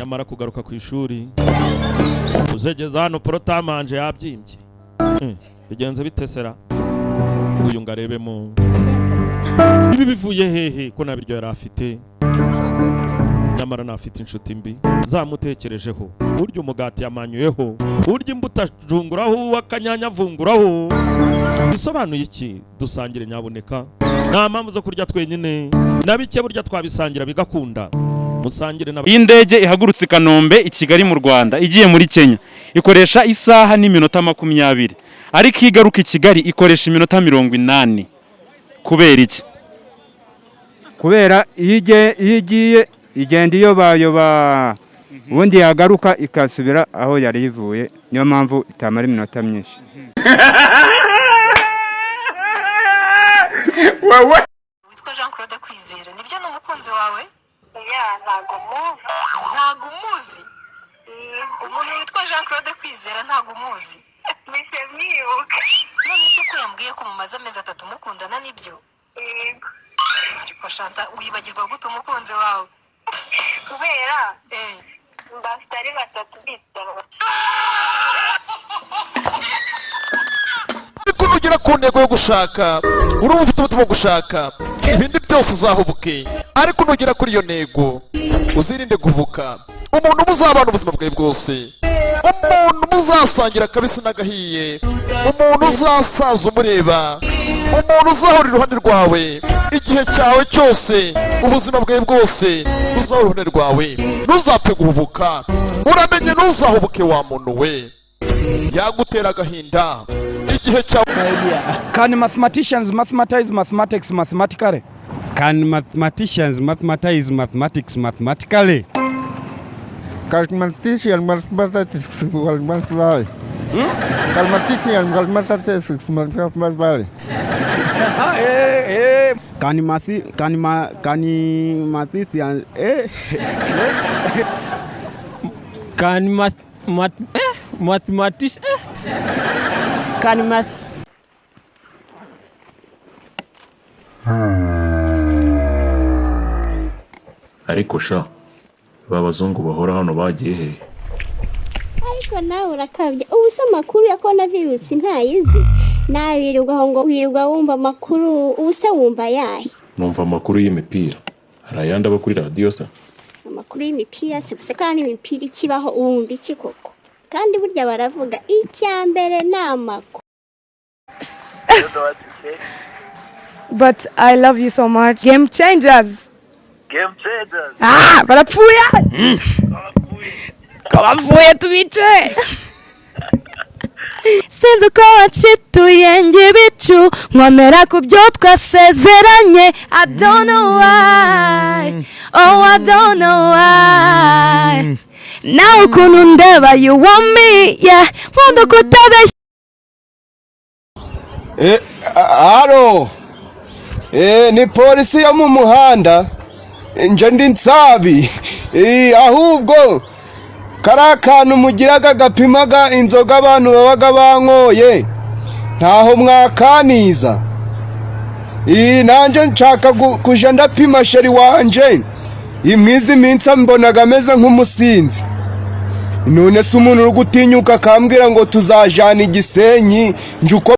Nyamara kugaruka ku ishuri uzegeza hano porotamanje yabyimbye. Bigenze bitesera uyu ngo arebemo ibi bivuye hehe, ko nta biryo yari afite. Nyamara nafite inshuti mbi zamutekerejeho. Urya umugati yamanyuyeho, urya imbuto ajunguraho, uw'akanyanya avunguraho. Bisobanuye iki? Dusangire nyabuneka, nta mpamvu zo kurya twenyine. Na bike burya twabisangira bigakunda. Musangire n'aba. Iyo indege ihagurutse i Kanombe i Kigali mu Rwanda igiye muri Kenya, ikoresha isaha n'iminota 20, ariko iyo igaruka i Kigali ikoresha iminota 80. Kubera iki? Kubera iyo igiye igenda iyobayoba, ubundi yagaruka ikasubira aho yari ivuye. Niyo mpamvu itamara iminota myinshi. Witwa Jean Claude Kwizera, nibyo? Ni umukunzi wawe? Ya, ntago muzi. Ntago umuzi? Umuntu witwa Jean Claude Kwizera ntago umuzi? Mpise mwibuka. None se ko yambwiye ko mumaze amezi 3 mukundana, nibyo? Yego. Ariko Shanta, wibagirwa gute umukunzi wawe? Kubera mbafite ari batatu bitaba. Ariko nugera ku ntego yo gushaka, urumva ufite umutima wo gushaka, ibindi byose uzahubuke. Ariko nugera kuri iyo ntego, uzirinde guhubuka. Umuntu muzabana ubuzima bwawe bwose, umuntu muzasangira akabisi n'agahiye, umuntu uzasaza umureba, umuntu uzahora iruhande rwawe igihe cyawe cyose, ubuzima bwawe bwose uzahora iruhande rwawe, ntuzapfe guhubuka. Uramenye, ntuzahubuke wa muntu we, yagutera agahinda igihe cyawe. Can mathematicians mathematize mathematics mathematically? Can mathematicians mathematize mathematics mathematically? Mathematician mathematics mathematically. Mathematician mathematics mathematically. Can math can ma can mathematician eh? Can math math mathematician Can math Ariko sha, ba bazungu bahora hano bagiye hehe? Ariko nawe urakabya. Ubu se amakuru ya korona virusi ntayizi? Nawe wirirwa aho ngo wirirwa wumva amakuru. Ubu se wumva ayahe? Numva amakuru y'imipira. Hari ayandi aba kuri radiyo se? Amakuru y'imipira se gusa? Kandi n'imipira ikibaho? Wumva iki koko? Kandi burya baravuga icya mbere ni amakuru. But I love you so much. Game changers. Game changers. Ah, barapfuye. Ko bapfuye tubice. Sinzi uko wacituye njye ibicu nkomera ku byo twasezeranye. I don't know why. Oh, I don't know why. Nawe ukuntu ndeba, you want me, yeah. Nkunda kutabeshya. Halo, ni polisi yo mu muhanda. Nje ndi nsabi. Ahubwo kariya kantu mugiraga gapimaga inzoga abantu babaga banyoye, ntaho mwakaniza? Nanjye nshaka kuja ndapima chéri wanje. Imwizi minsi mbonaga ameze nk'umusinzi. None se umuntu uri gutinyuka akambwira ngo tuzajana Igisenyi, nje uko